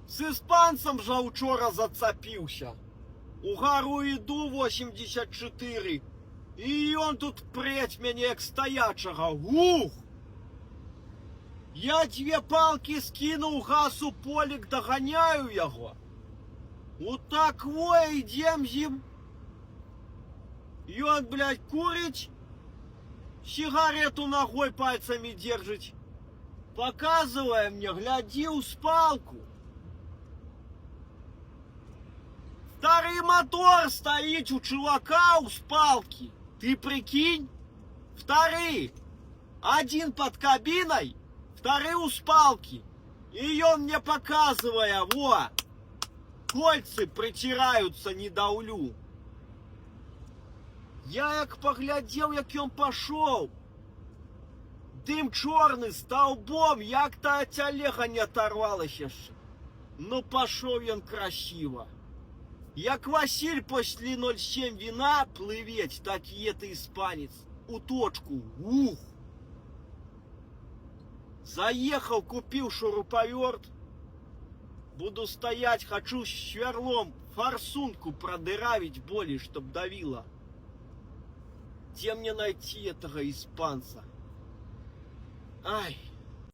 З іспанцам жа учора зацапіўся. Угару іду 84, і ён тут прэць мяне, як стаячага. Гух! Я дзве палкі скінуў, газ у полік, даганяю яго. У так во ідзем з ім. Ён, блядь, курыць, сигарету ногой пальцами держит. Показывая мне, глядзі ў спалку. Старый мотор стоит у чувака у спалки. Ты прикинь? Вторые. Один под кабиной, вторые у спалки. И он мне показывая, во, кольцы притираются, не даўлю. Я як паглядзеў, як ён пашоў. Дым чорны столбом, як та цялега не оторвалась яшчэ. Ну, пашоў ён красиво. Як Василь после 0,7 вина плыветь, так и это испанец. У точку. Ух! Заехал, купил шуруповерт. Буду стоять, хочу сверлом форсунку продыравить более, чтоб давило. Где мне найти этого испанца? Ай!